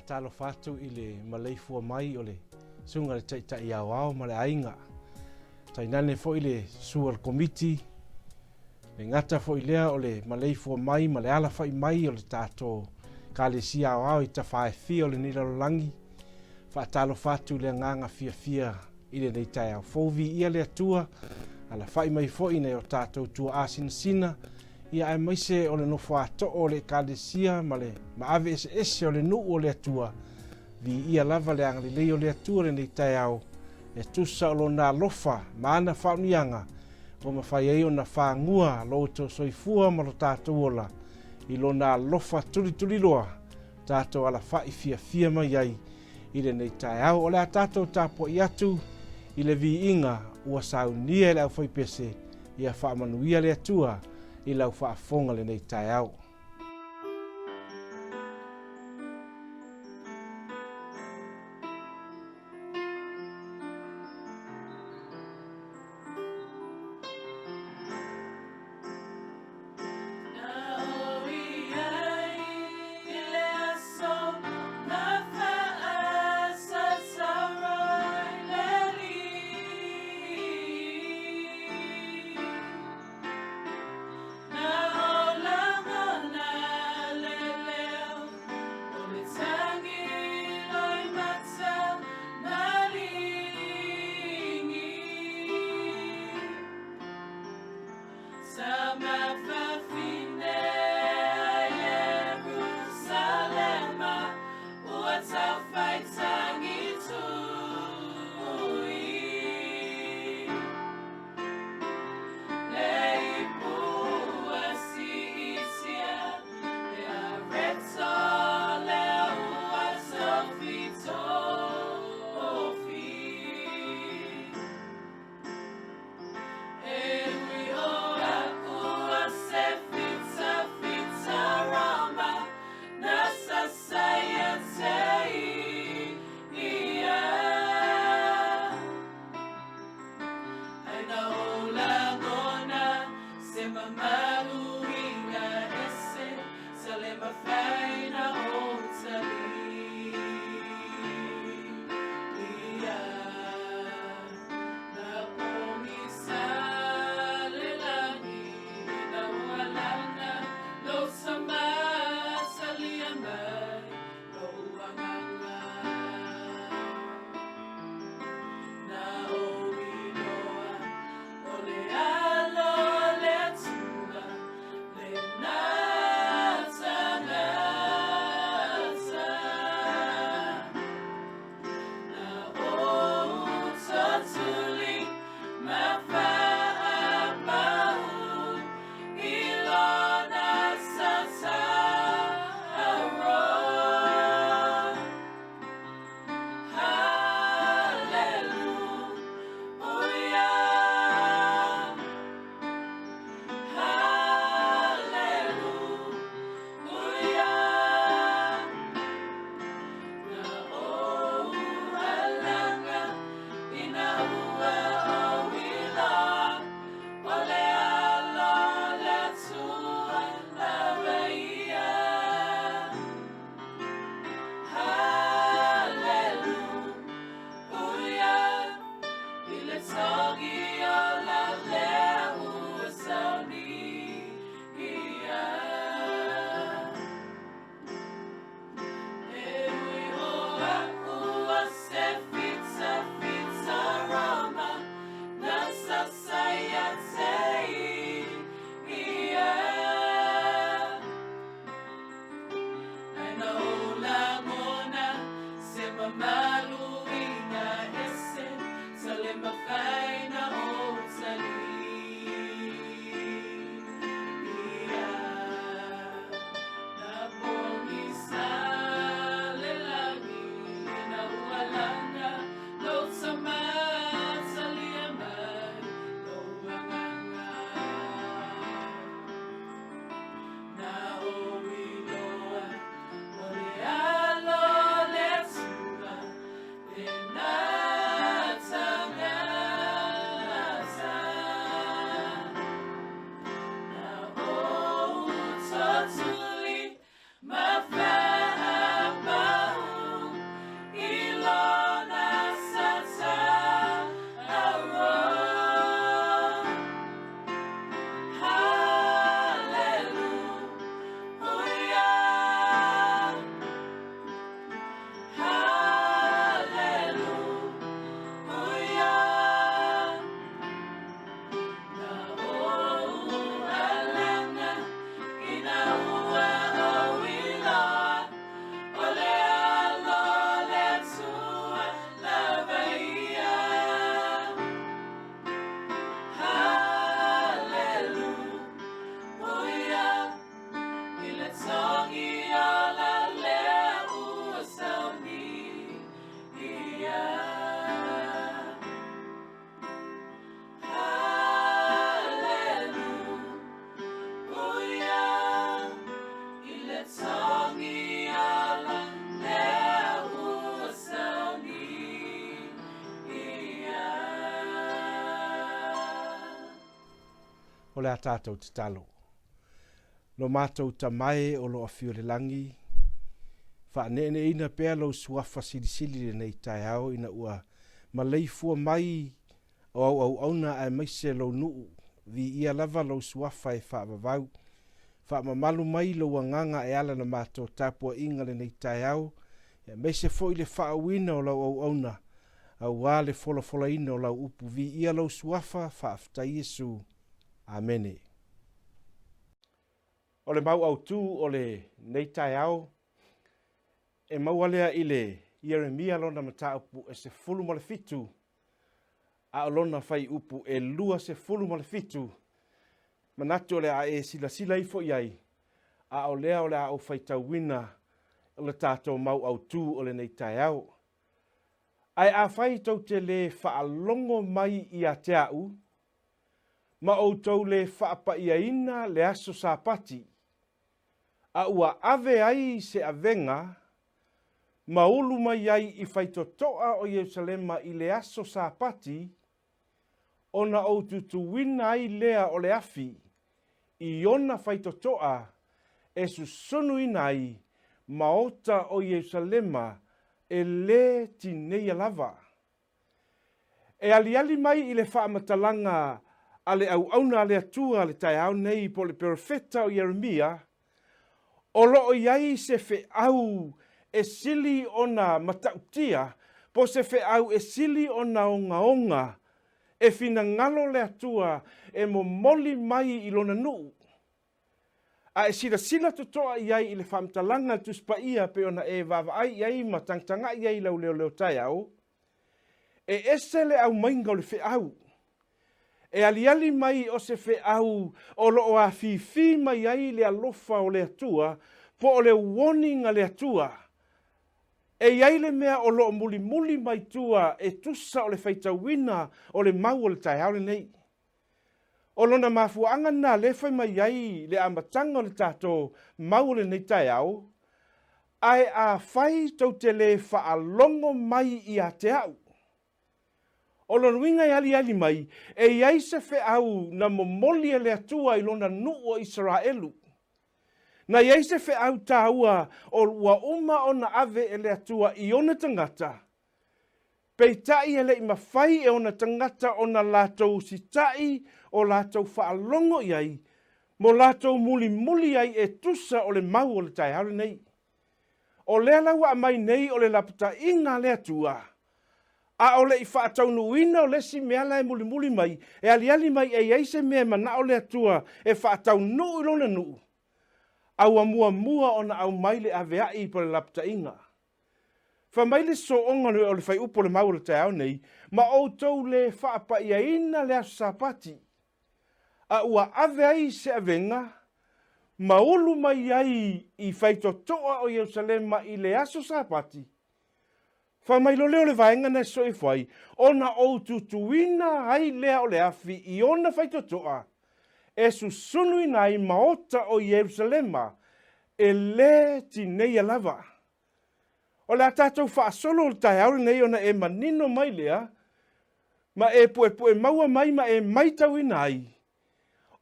Faatalofa atu i le maleifua mai o le Susuga i le Taitai Aoao ma le aiga. Tainane foi le susu o le Komiti, le gata foi lea o le maleifua mai ma le alafai mai o le tatou Ekalesia Aoao i tafa e fia o lenei lalolagi. Faatalofa atu i le agaga fiafia i lenei taeao fou. Viia le Atua, alafai mai foi i nai o tatou tuaa sinasina, ia aemaise o le nofo ato'o o le Ekalesia ma le maave eseese o le nuu o le Atua. Viia lava le agalelei o le Atua lenei taeao, e tusa o Lona alofa ma ana faauniaga ua mafai ai ona fagua lo outou soifua ma lo tatou ola i Lona alofa tulituliloa tatou alafai fiafia mai ai i lenei taeao. O le a tatou tapuai atu i le viiga ua saunia e le aufaipese, ia faamanuia le Atua i lau faafofoga lenei taeao. O le a tatou tatalo. Lo matou Tama e o lo o afio i le lagi, faaneeneeina pea lou suafa silisili i lenei taeao ina ua maleifua mai o au auauna aemaise lou nuu. Viia lava lou suafa e faavavau. Faamamalu mai lou agaga e ala na matou tapuaiga lenei taeao, aemaise foi le faauuina o lau auauna, aua le folafolaina o lau upu. Viia lou suafa, faafetai Iesu. Amene. O le mau autu o lenei taeao, e maua lea i le Ieremia lona mataupu e 17, a o lona fuaiupu e 27, manatu o le a e silasila ifo i ai, a o lea o le a ou faitauina le tatou mau autu o lenei taeao. Ae afai tou te lē faalogo mai ia te a'u, ma outou lē faapa'iaina le aso Sapati, a ua ave ai se avega ma ulu mai ai i faitotoa o Ierusalema i le aso Sapati, ona ou tutuina ai lea o le afi i ona faitotoa e susunuina ai maota o Ierusalema e lē tineia lava. E aliali mai i le faamatalaga a le auauna a le Atua le taeao nei po o le perofeta o Ieremia, o lo o i ai se feau e sili ona matautia po o se feau e sili ona ogaoga e finagalo le Atua e momoli mai i lona nuu. A e silasila totoa i ai i le faamatalaga a le Tusi Paia pei ona e vaavaai i ai ma tagatagai i ai i lau leoleo taeao, e ese le aumaiga o le feau. E aliali mai o se feau o lo o afifi mai ai le alofa o le Atua po o le warning a le Atua. E i ai le mea o lo o mulimuli mai tua e tusa o le faitauina o le mau o le taeao lenei. O lona mafuaaga lena lea e fai mai ai le amataga o le tatou mau o lenei taeao, Ae afai tou te lē faalogo mai ia te a'u. O lona uiga e aliali mai, e i ai se feau na momoli e le Atua i lona nuu o Isaraelu. Na i ai se feau taua o ua uma ona ave e le Atua i ona tagata, Peitai e le i mafai e ona tagata ona latou usitaʻi o latou faalogo i ai, mo latou mulimuli ai e tusa o le mau o le taeao lenei. O lea la ua aumai nei o le lapataiga a le Atua, a o le i faataunuuina o le isi mea la e mulimuli mai, e aliali mai e i ai se mea e manao le Atua e faataunuu i lona nuu, a ua muamua ona aumai le aveaʻi po o le lapataiga. Fai mai le sooga o le fuaiupu o le mau o le taeao nei, ma outou lē faapaiaina le aso Sapati, a ua ave ai se avega ma ulu mai ai i faitotoa o Ierusalema i le aso Sapati, fai mai loa lea o le vaega na e sosoo ifo ai, ona ou tutuina ai lea o le afi i ona faitotoa, e susunuina ai maota o Ierusalema, e lē tineia lava. O le a tatou faasolo o le taeao lenei ona e manino mai lea, ma e puepue maua mai ma e maitauina ai,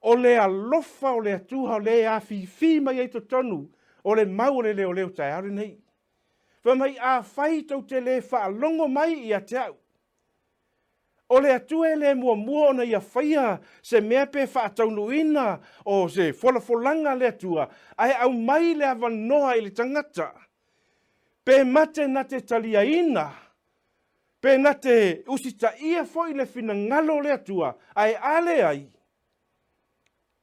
o le alofa o le Atua o lea e afifi mai ai totonu o le mau o le leoleo taeao lenei. Fai mai, afai tou te lē faalogo mai ia te a'u, O le Atua e le muamua ona ia faia se mea pe faataunuuina o se folafolaga a le Atua, ae aumai le avanoa i le tagata, pe mate na te taliaina, pe na te usitaia foi le finagalo o le Atua, ae a leai,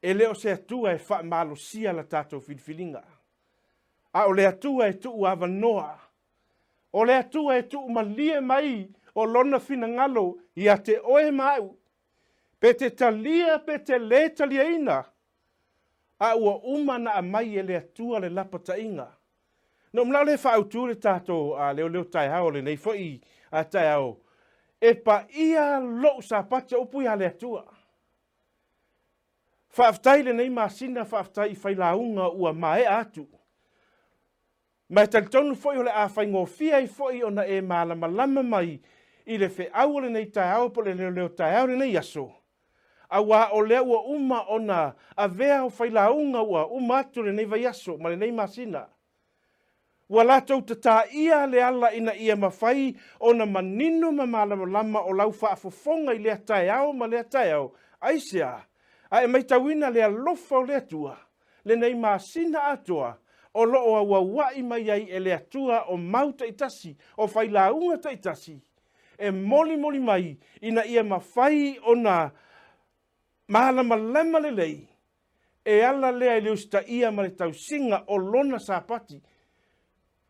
e le o se Atua e faamalosia la tatou filifiliga, a o le Atua e tuu avanoa. O le Atua e tuu malie mai o Lona finagalo ia te oe ma a'u, pe te talia pe te lē taliaina, a ua uma na aumai e le Atua le lapataiga. Na ou manao lea e faaautu le tatou leoleo taeao o lenei foi taeao, e paia lou Sapati, o upu ia le Atua. Faafetai i lenei masina, faafetai i failauga ua maea atu. Ma e talitonu foi o le a faigofie ai foi ona e malamalama mai i le feau o lenei taeao po o le leoleo taeao o lenei aso. Auā o lea ua uma ona avea o failauga ua uma atu lenei vaiaso ma lenei masina. Ua latou tataia le ala ina ia mafai ona manino ma malamalama o lau faafofoga i lea taeao ma lea taeao, aisea? A e maitauina le alofa o le Atua, lenei masina atoa o lo o auaua'i mai ai e le Atua o mau taitasi, o failauga taitasi, e molimoli mai ina ia mafai ona malamalama lelei e ala lea i le usitaia ma le tausiga o lona Sapati.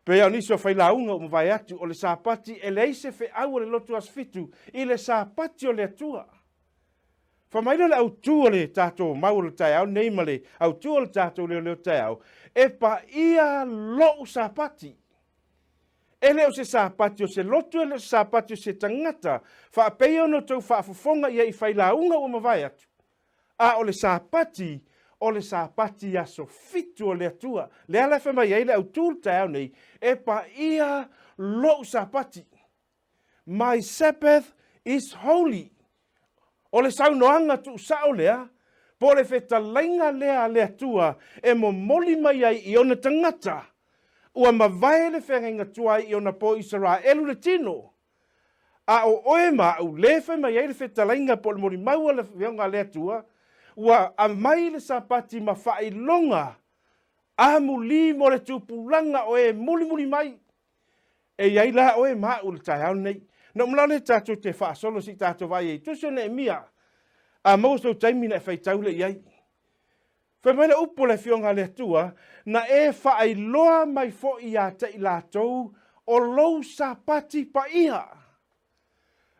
Pei o nisi o failauga ua mavae atu, o le Sapati e leai se feau a le lotu Aso Fitu i le Sapati o le Atua. Fai mai lea o le autū o le tatou mau o le taeao nei ma le autū o le tatou leoleo taeao, e paia lou Sapati. E le o se Sapati o se lotu, e le o se Sapati o se tagata, faapei ona outou faafofoga i ai i failauga ua mavae atu, a o le Sapati, o le Sapati aso fitu o le Atua. Lea la e fai mai ai le autū le taeao nei, e paia lou Sapati. My Sabbath is holy. O le saunoaga tuusao lea, po o le fetalaiga lea a le Atua e momoli mai ai i ona tagata, ua mavae le feagaiga tuai i ona po Isaraelu le tino. A o oe ma au le fai mai ai le fetalaiga po o le molimau a le Afioga a le Atua, ua aumai le Sapati ma faailoga amuli mo le tupulaga o e mulimuli mai. E i ai la oe ma au i le taeao lenei. Na ou manao lea tatou te faasolo se i tatou vaai ai. Tusi o Neemia, a maua sou taimi na e faitau lea i ai. Fai mai le upu a le Afioga a le Atua, na e faailoa mai foi ia te i latou o lou Sapati paia,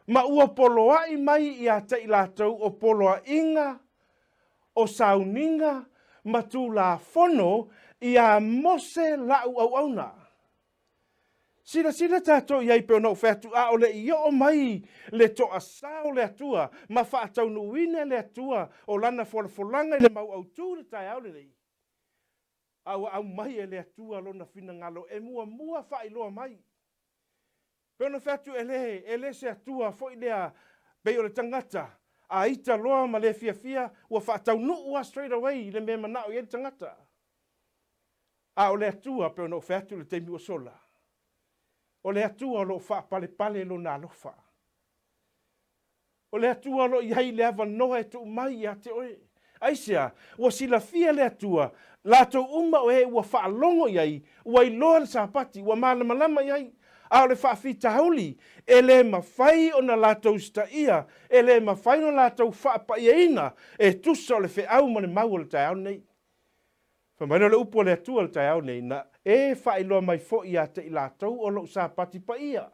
ma ua poloai mai ia te i latou o poloaiga, o sauniga ma tulafono iā Mose la'u auauna. Silasila tatou i ai pei ona ou fai atu, a o le i oo mai le toasā o le Atua ma faataunuuina e le Atua o Lana folafolaga i le mau autū i le taeao lenei, a ua aumai e le Atua Lona finagalo e muamua faailoa mai. Pei ona fai atu, e le, e le se Atua foi lea pei o le tagata, a ita loa ma le fiafia, ua faataunuu lava straight away i le mea e manao i ai le tagata. A o le Atua, pei ona ou fai atu i le taimi ua sola, o le Atua o lo o faapalepale Lona alofa. O le Atua o lo o i ai le avanoa e tuu mai ia te oe. Aisea? Ua silafia le Atua, latou uma o e ua faalogo i ai, ua iloa le Sapati, ua malamalama i ai. A o le faafitauli, e le mafai ona latou usitaia, e le mafai ona latou faapaiaina e tusa o le feau ma le mau o le taeao lenei. Fai mai lea o le upu a le Atua i le taeao nei, Na e faailoa mai foi ia te i latou o lou Sapati paia,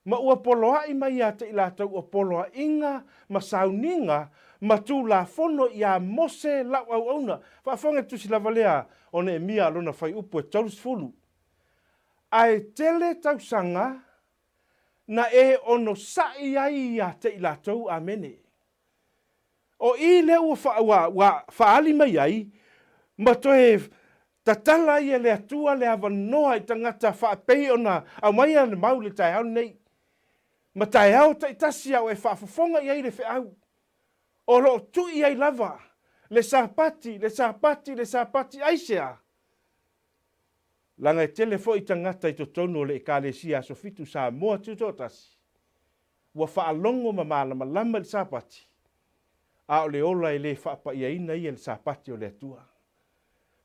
ma ua poloai mai ia te i latou o poloaiga ma sauniga ma tulafono iā Mose lau auauna. Faafofoga i le tusi lava lea o Neemia a lona fuaiupu e 30. Ae tele tausaga na e onosai ai ia te i latou. Amene. O i lea ua fa, ua, ua faaali mai ai ma toe tatala ai e le Atua le avanoa i tagata faapei ona aumaia le mau i le taeao lenei, ma taeao taitasi a o e faafofoga i ai le feau, o lo o tui ai lava le Sapati, le Sapati, le Sapati. Aisea? Leaga e tele foi tagata i totonu o le Ekalesia Aso Fitu Samoa Tutoatasi ua faalogo ma malamalama i le Sapati, a o le ola e le faapaiaina ia i le Sapati o le Atua.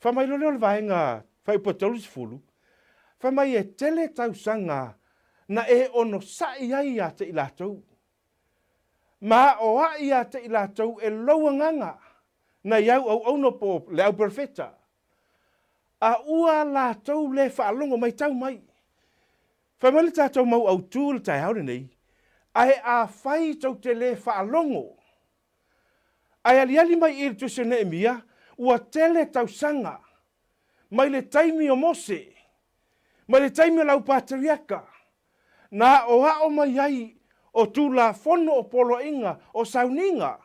Fai mai loa lea o le vaega fuaiupu e 30, fai mai e tele tausaga na e onosai ai ia te i latou, ma aoai ia te i latou e lou agaga nai au auauna po o le au perofeta, a ua latou le faalogo matau mai. Fai mai le tatou mau autū i le taeao lenei, Ae afai tou te le faalogo, ae aliali mai i i le tusi o Neemia, ua tele tausaga, mai le taimi o Mose, mai le taimi o le au patriaka, na aoao mai ai o Tulafono o poloaiga o sauniga.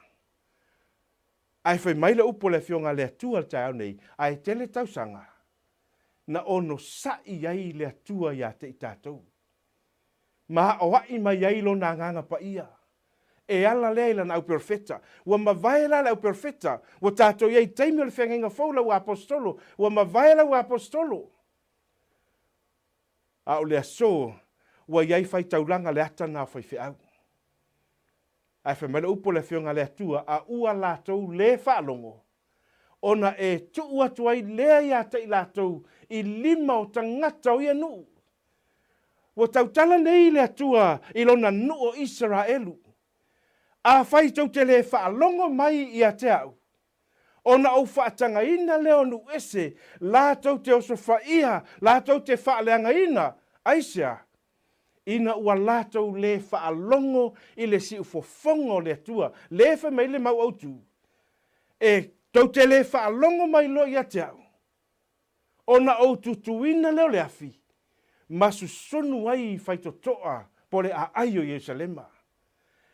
Ae fai mai le upu a le Afioga a le Atua i le taeao nei, ae tele tausaga, na onosai ai le Atua ia te i tatou, ma aoai mai ai Lona Agaga Paia. E ala lea i lana auperofeta. Ua mavae la le auperofeta. Ua tatou i ai i taimi o le feagaiga fou lau aposetolo. Ua mavae lau aposetolo. A o le aso, ua i ai faitaulaga le ata na o faifeau. Ae fai mai le upu a le Afioga a le Atua, A ua latou lē faalogo, ona e tuu atu ai lea ia te i latou i lima o tagata o ia nuu. Ua tautala nei le Atua i lona nuu o Isaraelu, Afai tou te lē faalogo mai ia te au, ona ou faatagaina lea o nuu ese latou te osofaia, latou te faaleagaina, aisea? Ina ua latou lē faalogo i le siufofoga o le Atua, lē fai mai le mau autu, E tou te lē faalogo mai loa ia te au, ona ou tutuina lea o le afi, ma susunu ai i faitotoa po o le aai o Ierusalema.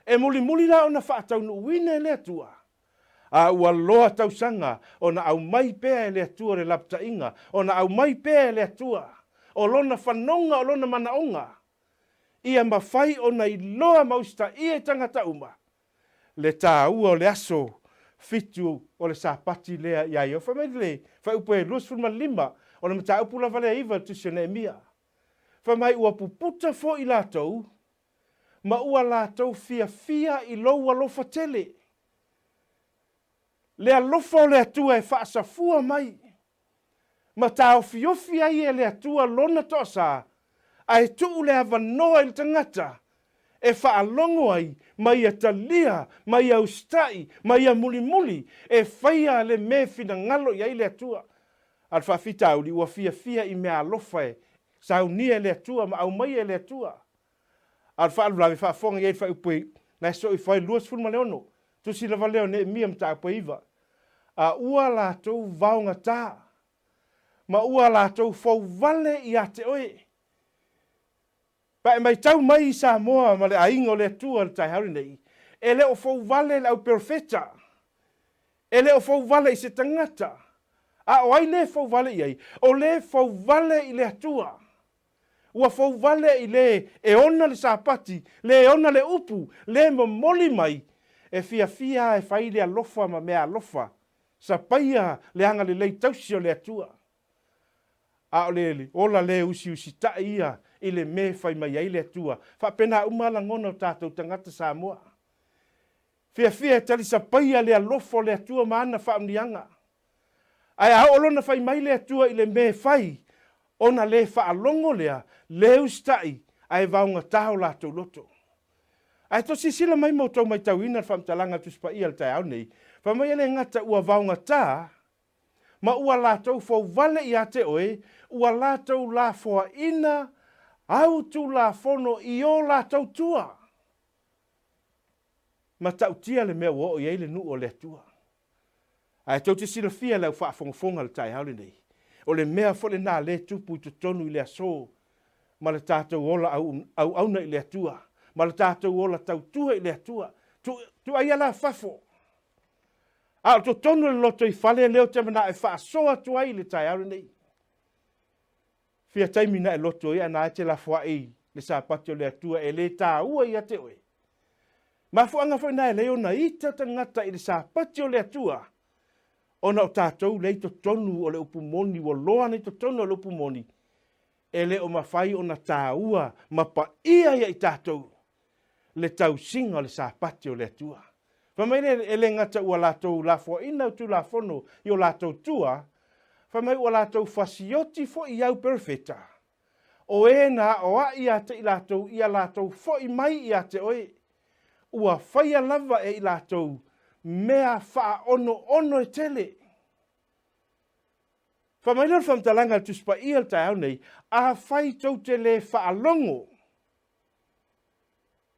E mulimuli la ona faataunuuina e le Atua, a ua loa tausaga ona aumai pea e le Atua le lapataiga, ona aumai pea e le Atua o lona fanoga o lona manaoga, ia mafai ona iloa ma usitaia e tagata uma le taua o le aso fitu o le Sapati lea iā ia. Fai mai le fuaiupu e 25 o le mataupu lava lea e 9 i le Tusi o Neemia. Fai mai ua puputa foi latou ma ua latou fiafia i lou alofa tele. Le alofa o le Atua e faasafua mai ma taofiofi ai e le Atua lona toasā, ae tuu le avanoa i le tagata e faalogo ai ma ia talia, ma ia usitai, ma ia mulimuli e faia le mea e finagalo i ai le Atua. A o le faafitauli, ua fiafia i mea alofa e saunia e le Atua ma aumaia e le Atua. A o le faalavelave, faafofoga i ai i le fuaiupu e na e soo ifo ai 26, tusi lava lea o Neemia mataupu e 9. A ua latou vaogatā, ma ua latou fouvale ia te oe. Pe a e matau mai i Samoa ma le aiga o le Atua i le taeao lenei, e le o fouvale le au perofeta, e le o fouvale i se tagata, a o ai lea e fouvale i ai? O lea e fouvale i le Atua. Ua fouvale i le e ona le Sapati, le e ona le upu, le momoli mai, e fiafia e fai le alofa ma meaalofa, sapaia le agalelei tausi o le Atua. A o le ola le usiusitai ia i le mea e fai mai ai le Atua. Faapena uma lagona o tatou tagata Samoa. Fiafia e talisapaia le alofa o le Atua ma ana faamanuiaga. Ae a oo lona fai mai le Atua i le mea e fai, ona le faalogo lea, le usitai, ae vaogatā o latou loto. Ae to silasila mai ma outou matauina le faamatalaga a le Tusi Paia i le taeao nei, fai mai e le gata ua vaogatā, ma ua latou fouvale ia te oe, ua latou lafoaina au tulafono i o latou tua. Matautia le mea ua oo i ai le nuu o le Atua. Ae tou te silafia le au faafogafoga i le taeao lenei, o le mea foi lena lea e tupu i totonu i le aso ma le tatou ola auauna i le Atua, ma le tatou ola tautua i le Atua. Tuuaia la fafo. A o totonu o le lotoifale lea ou te manao e faasoa atu ai i le taeao lenei. Fia taimi na e loto ai ae na e te lafoai i le Sapati o le Atua e le taua ia te oe. Mafuaaga foi na e lei ona ita tagata i le Sapati o le Atua, ona o tatou lea i totonu o le upu moni, ua loa ana i totonu o le upu moni, e le o mafai ona taua ma paia ia i tatou le tausiga o le Sapati o le Atua. Fai mai le, e le gata ua latou lafoaina au Tulafono i o latou tua, fai mai ua latou fasioti foi i au perofeta, o e na aoaʻi ia te i latou ia latou foi mai ia te oe, ua faia lava e i latou mea faaonoono e tele. Fai mai lea o le faamatalaga a le Tusi Paia i le taeao nei, Afai tou te le faalogo,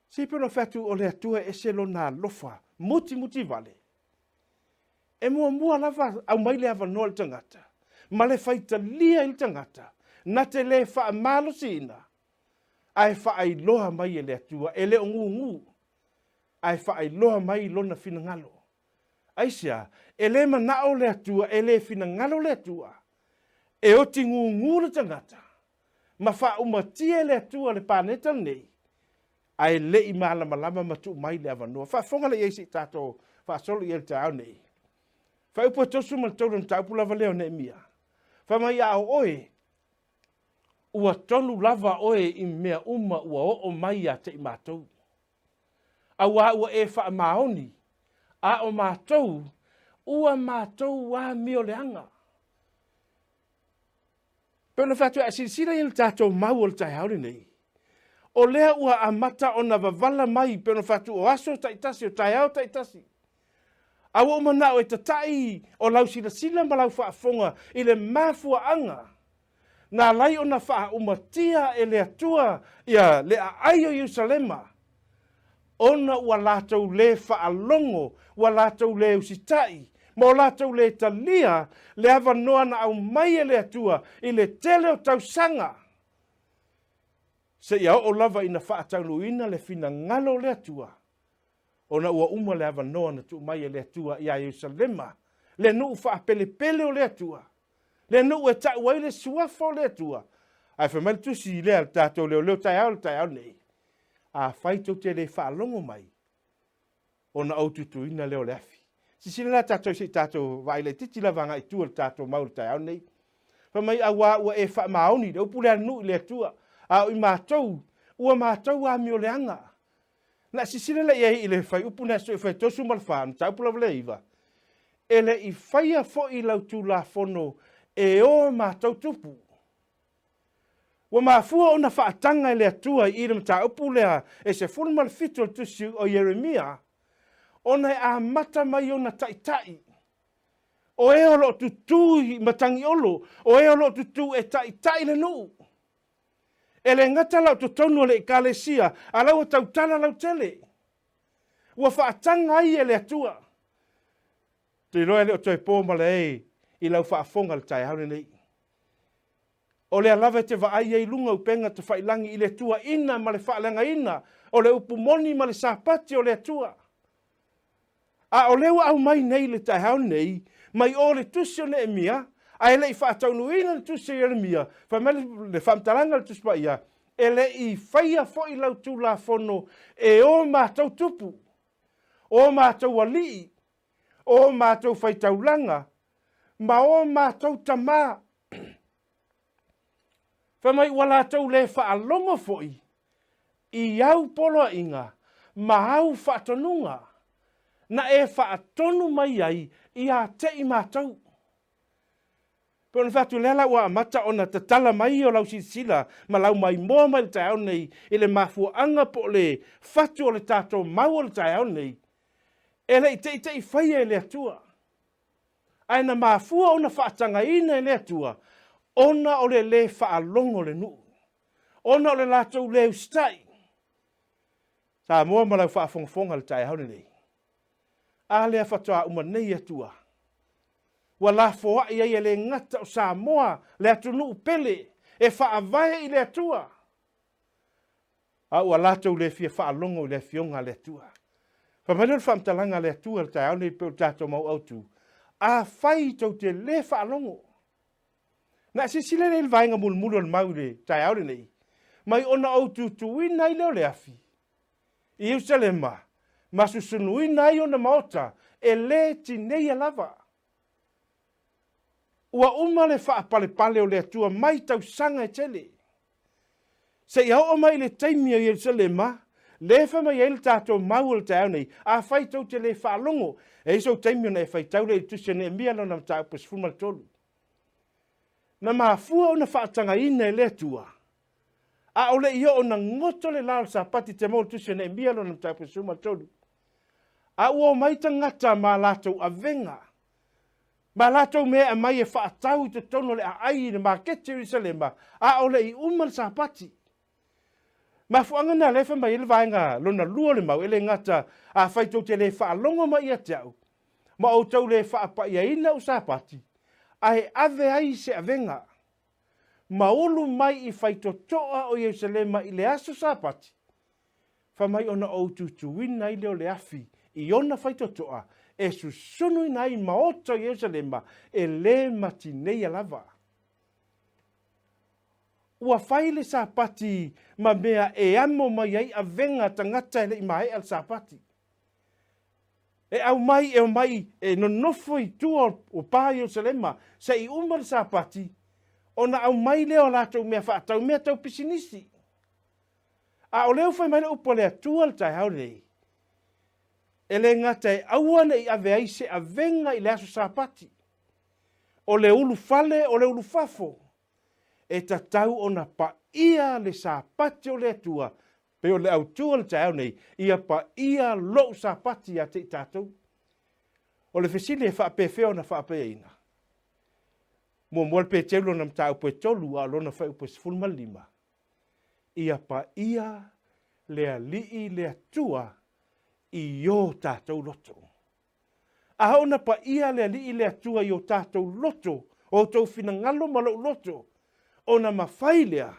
Se i pei ona fai atu o le Atua e ese lona alofa mutimutivale. E muamua lava aumai le avanoa i le tagata ma le faitalia i le tagata na te le faamalosiina ae faailoa mai e le Atua e le o gūgū ae faailoa mai lona finagalo. Aisea? E le manao le Atua, e le finagalo le Atua e oti gūgū le tagata ma faaumatia e le Atua le paneta lenei. Ae le i malamalama ma tuu mai le avanoa. Faafofoga lea i ai se i tatou faasolo i ai i le taeao nei. Faaiupu e 33 o le mataupu lava lea o Neemia. Fai mai, a o oe, ua tonu lava oe i mea uma ua oo mai ia te i matou. Auā ua e faamaoni, a o matou, ua matou amioleaga. Pei ona fai atu, a silasila i le tatou mau o le taeao lenei, o lea ua amata ona wavala mai, pei ona fai atu, o aso taitasi, o taeao taitasi. A ua ou manao e tata'i o lau silasila ma lau faafofoga i le mafuaaga na ala ai ona faaumatia e le Atua ia le aai o Ierusalema, ona ua latou lē faalogo, ua latou lē usitai, ma ua latou lē talia le avanoa na aumai e le Atua i le tele o tausaga, seia oo lava ina faataunuuina le finagalo o le Atua. Ona ua uma le avanoa na tuu mai e le Atua iā Ierusalema, le nuu faapelepele o le Atua, le nuu e ta'u ai le suafa o le Atua. Ae fai mai le tusi lea a le tatou leoleo taeao i le taeao nei, Afai tou te le faalogo mai, ona ou tutuina lea o le afi. Silasila la tatou se i tatou vaai laitiiti lava agai i tua i le tatou mau i le taeao nei. Fai mai, auā ua e faamaoni, le upu lea a le nuu i le Atua, a o i matou, ua matou amioleaga. Na silasila lea i ai i le fuaiupu na sui fai 34, mataupu lava lea 9, e le i faia foi lau Tulafono e o matou tupu. Ua mafua ona faataga e le Atua i le mataupu lea e 17 o le tusi o Ieremia, ona e amata mai ona taitai, o e o lo o tutū i matagiolo, o e o lo o tutū e taitai le nuu. E le gata la o totonu o le Ekalesia, a la ua tautala lautele. Ua faataga ai e le Atua. Ou te iloa e le o toe po malae i lau faafofoga i le taeao lenei. O lea lava e te vaai ai i luga o upega tafailangi i le tuuaina ma le faaleagaina o le upu moni ma le Sapati o le Atua. A o lea ua aumai nei i le taeao lenei, mai o le tusi o Neemia, ae le i faataunuuina le tusi o Ieremia, fai mai le faamatalaga a le Tusi Paia, E le i faia foi lau Tulafono e o matou tupu, o matou alii, o matou faitaulaga, ma o matou tamā. Fai mai ua latou le faalogo foi i au poloaiga ma au faatonuga na e faatonu mai ai ia te i matou. Pei ona fai atu, lea la ua amata ona tatala mai o lau silasila ma lau maimoa mai le taeao nei i le mafuaaga po o le fatu o le tatou mau o le taeao nei, e le i teitei faia e le Atua. Ae na mafua ona faatagaina e le Atua ona o le lē faalogo o le nuu, ona o le latou lē usitai. Samoa ma lau faafogafoga i le taeao lenei, a lea faatoa uma nei Atua ua lafoai ai e le gata o Samoa le atunuu pele e faavae i le Atua, a ua latou le fia faalogo i le Afioga a le Atua. Fai mai lea o le faamatalaga a le Atua i le taeao nei pei o le tatou mau autu, Afai tou te le faalogo. Na e silasila lea i le vaega mulimuli o le mau i le taeao lenei, mai ona ou tutuina ai lea o le afi i Ierusalema ma susunuina ai ona maota e le tineia lava. Ua uma le faapalepale o le Atua mai tausaga e tele. Seia oo mai i le taimi o Ierusalema, lea e fai mai ai le tatou mau o le taeao nei, Afai tou te le faalogo, e i ai sou taimi ona e faitau lea i le tusi a Neemia lona mataupu e 13. Na mafua ona faatagaina e le Atua, a o le i oo na goto le la o le Sapati te maua le tusi a Neemia lona mataupu e 13. A ua omai tagata ma latou avega ma latou mea e aumai e faatau i totonu o le aai i le maketi o Ierusalema, a o le i uma le Sapati. Mafuaaga na lea e fai mai ai le vaega lona lua o le mau, e le gata afai tou te le faalogo mai ia te au, ma outou le faapaiaina ou Sapati, ae ave ai se avega, ma ulu mai i faitotoa o Ierusalema i le aso Sapati, Fai mai ona ou tutuina ai lea o le afi i ona faitotoa e susunuina ai maota o Ierusalema e le matineia lava. Ua fai le Sapati ma mea e amo mai ai avega tagata e le i maea le Sapati. E aumai e omai e nonofo i tua o pa Ierusalema se'i uma le Sapati, ona aumai lea o latou mea faatau, mea tau pisinisi. A o lea ua fai mai le upu a le Atua i le taeao lenei, e le gata e aua ne i ave ai se avega i le aso Sapati, o le ulufale o le ulufafo, e tatau ona paia le Sapati o le Atua, pei o le autu o le taeao nei, ia paia lou Sapati ia te i tatou. O le fesili e faapefea ona faapaiaina? Muamua le Peteru lona mataupu e 3, a o lona fuaiupu e 15, ia paia le Alii le Atua i o tatou loto. A oo na paia le Alii le Atua i o tatou loto, o outou finagalo ma lou loto, ona mafai lea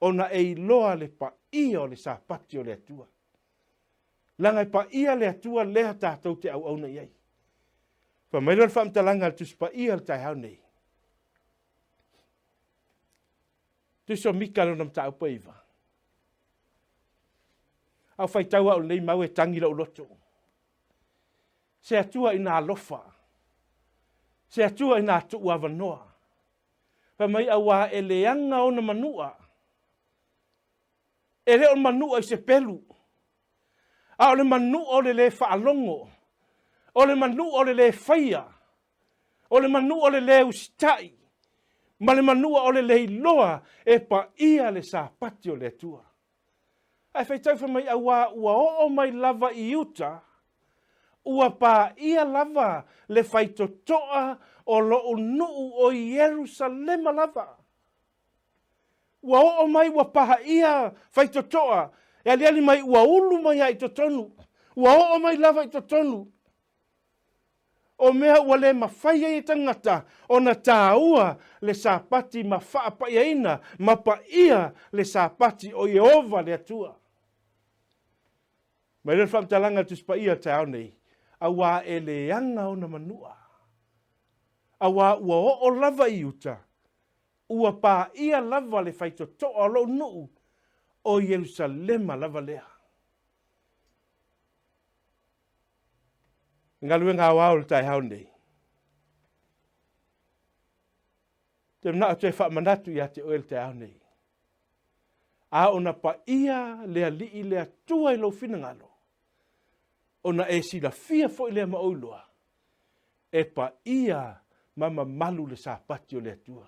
ona e iloa le paia o le Sapati o le Atua. Leaga e paia le Atua lea tatou te auauna i ai. Fai mai lea o le faamatalaga a le Tusi Paia i le taeao nei. Tusi o Mika lona mataupu e 9. A o faitau au lenei mau e tagi lou loto. Se Atua ina alofa. Se Atua ina tuu avanoa. Fai mai auā e leaga ona manua. E le o le manua i se pelu, a o le manua o le lē faalogo, o le manua o le lē faia, o le manua o le lē usitai, ma le manua o le lē iloa e paia le Sapati o le Atua. Ae faitau fai mai, auā ua oo mai lava i uta, ua paia lava le faitotoa o lou nuu o Ierusalema lava. Ua oo mai ua paia faitotoa, e aliali mai ua ulu mai lava i totonu, ua oo mai lava i totonu. O mea ua le mafai ai e tagata ona taua le Sapati ma faapaiaina ma paia le Sapati o Ieova le Atua. Mai lea le faamatalaga a le Tusi Paia i le taeao nei, auā e leaga ona manua, auā ua oo lava i uta, ua paia lava le faitotoa o lou nuu, o Ierusalema lava lea. Galuega aoao i le taeao nei. Te manao toe faamanatu ia te oe le taeao nei. A ona paia le Alii le Atua i lou finagalo, ona e silafia foi lea ma ou iloa, e paia ma mamalu le Sapati o le Atua.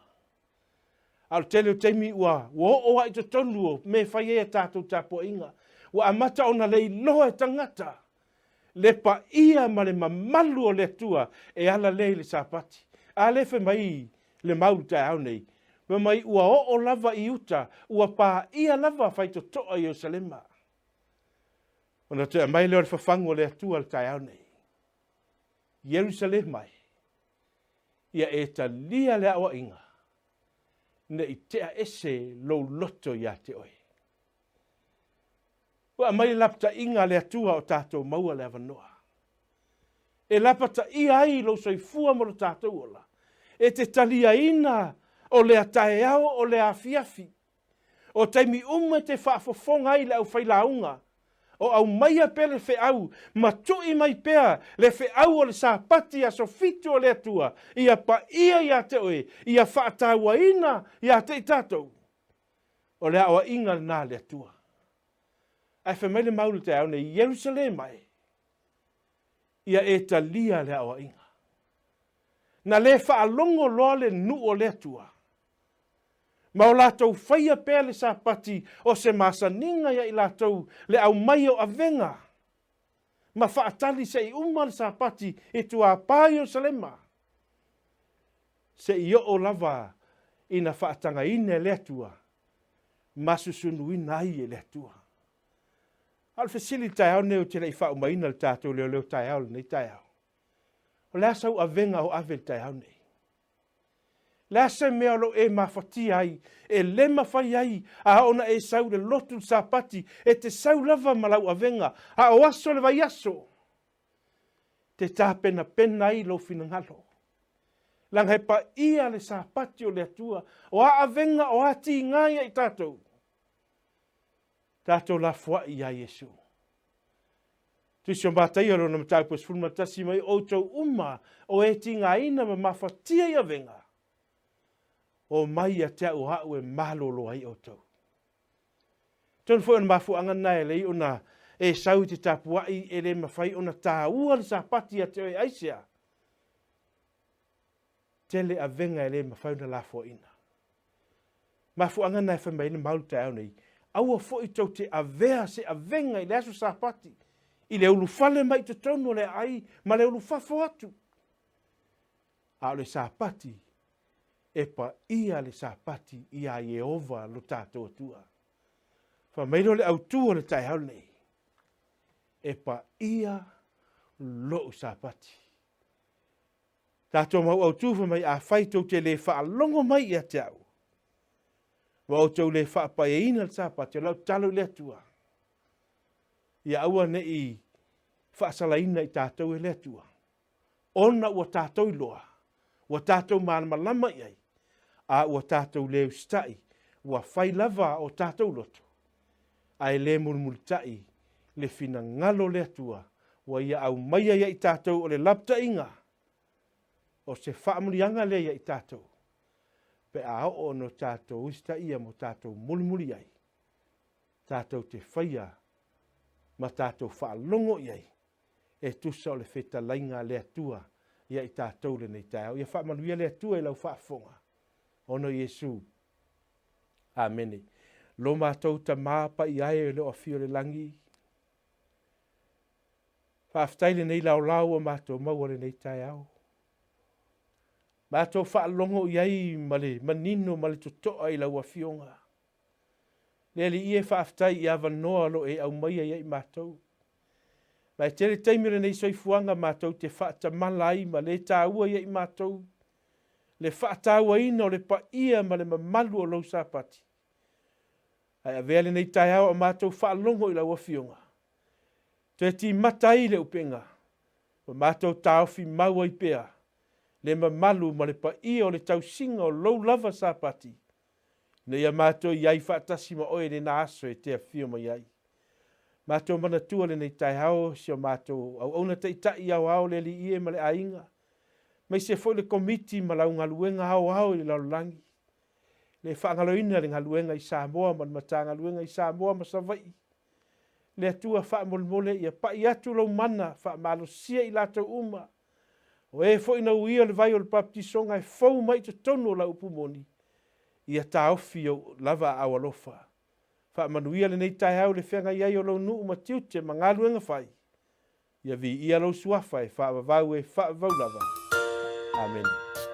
A o le tele o taimi ua ua oo lava i totonu o mea e fai ai a tatou tapuaiga, ua amata ona le iloa e tagata le paia ma le mamalu o le Atua e ala lea i le Sapati. A lea fai mai le mau i le taeao nei, fai mai ua oo lava i uta, ua paia lava faitotoa i Ierusalema. Ona toe aumai lea o le fafagu o le Atua i le taeao nei. Ierusalema e, ia e talia le aoaiga, ne i tea ese lou loto ia te oe. Ua aumai le lapataiga a le Atua o tatou maua le avanoa. E lapataia ai lou soifua ma lo tatou ola, e te taliaina o lea taeao o lea afiafi. O taimi uma e te faafofoga ai i le aufailauga, o aumaia pea le feau ma tui mai pea le feau o le Sapati aso fitu o le Atua, ia paia ia te oe, ia faatauaina ia te i tatou. O le aoaiga lena a le Atua. Ae fai mai le mau i le taeao nei, Ierusalema e, ia e talia le aoaiga. Na le faalogo loa le nuu o le Atua, ma o latou faia pea le Sapati o se masaniga ia i latou le aumai o avega, ma faatali se i uma le Sapati i tuapā Ierusalema, se i oo lava ina faatagaina e le Atua ma susunuina ai e le Atua. A o le fesili i le taeao lenei ou te le i faaumaina le tatou leoleo taeao i lenei taeao, o le a sau avega o ave i le taeao lenei? Le a se mea o lo o e mafatia ai e le mafai ai a oo ona e sau i le lotu i le Sapati, e te sau lava ma lau avega, a o aso o le vaiaso, te tapenapena ai lou finagalo. Leaga he paia le Sapati o le Atua, o a avega, o a tiga ia i tatou, tatou lafoai iā Iesu. Tusi o Mataio lona mataupu e 11 mai outou uma o e tigaina ma mafatia i avega, o mai ia te au o a'u e malolo ai outou. Atonu foi o le mafuaaga lena e alai ona e sau i te tapuai e le mafai ona taua le Sapati ia te oe aisea? Tele avega e le mafai ona lafoaina. Mafuaaga lena e fai mai ai le mau i le taeao nei, aua foi tou te avea se avega i le aso Sapati i le ulufale mai i totonu o le aai ma le ulufafo atu. A o le Sapati, e paia le Sapati iā Ieova lo tatou Atua. Fai mai lea o le autu o le taeao lenei, e paia lou Sapati. Tatou mau autu fai mai, afai tou te le faalogo mai ia te au, ma outou le faapaiaina le Sapati, o lau tatalo i le Atua, ia aua ne i faasalaina i tatou e le Atua, ona ua tatou iloa, ua tatou malamalama i ai, a ua tatou le usitai, ua fai lava o tatou loto, ae le mulimulitai le finagalo o le Atua ua Ia aumaia ia i tatou o le lapataiga, o se faamanuiaga lea ia i tatou, pe a oo ona tatou usitaia ma tatou mulimuli ai, tatou te faia ma tatou faalogo i ai e tusa o le fetalaiga a le Atua ia i tatou lenei taeao. Ia faamanuia le Atua i lau faafofoga, ona o Iesu. Amene. Lo matou Tama paia e o lo o afio i le lagi, faafetai lenei laolao ua matou maua lenei taeao. Matou faalogo i ai ma le manino ma le totoa i lau Afioga. Le Alii e, faafetai i avanoa o lo o e aumaia ia i matou. Ma e tele taimi o lenei soifuaga matou te faatamala ai ma le taua ia i matou le faatauaina o le paia ma le mamalu o lou Sapati. Ae avea lenei taeao a matou faalogo i lau Afioga, toe timata ai le upega ma matou taofi mau ai pea le mamalu ma le paia o le tausiga o lou lava Sapati, ina ia matou i ai faatasi ma oe i lena aso e te afio mai ai. Matou manatua lenei taeao si o matou auauna taitai aoao le Alii e ma le aiga, maise foi le Komiti ma lau galuega aoao i le lalolagi. Le faagaloina le galuega i Samoa ma le Matagaluega i Samoa ma Savaii. Le Atua faamolemole ia pai atu lou mana faamalosia i latou uma. O e foi na uia le vai o le baptisoga e fou mai i totonu o lau upu moni, ia taofi ou lava aao alofa. Faamanuia lenei taeao i le feagai ai o lou nuu ma tiute ma galuega fai. Ia viia lou suafa e faavavau e faavavau lava. Amene.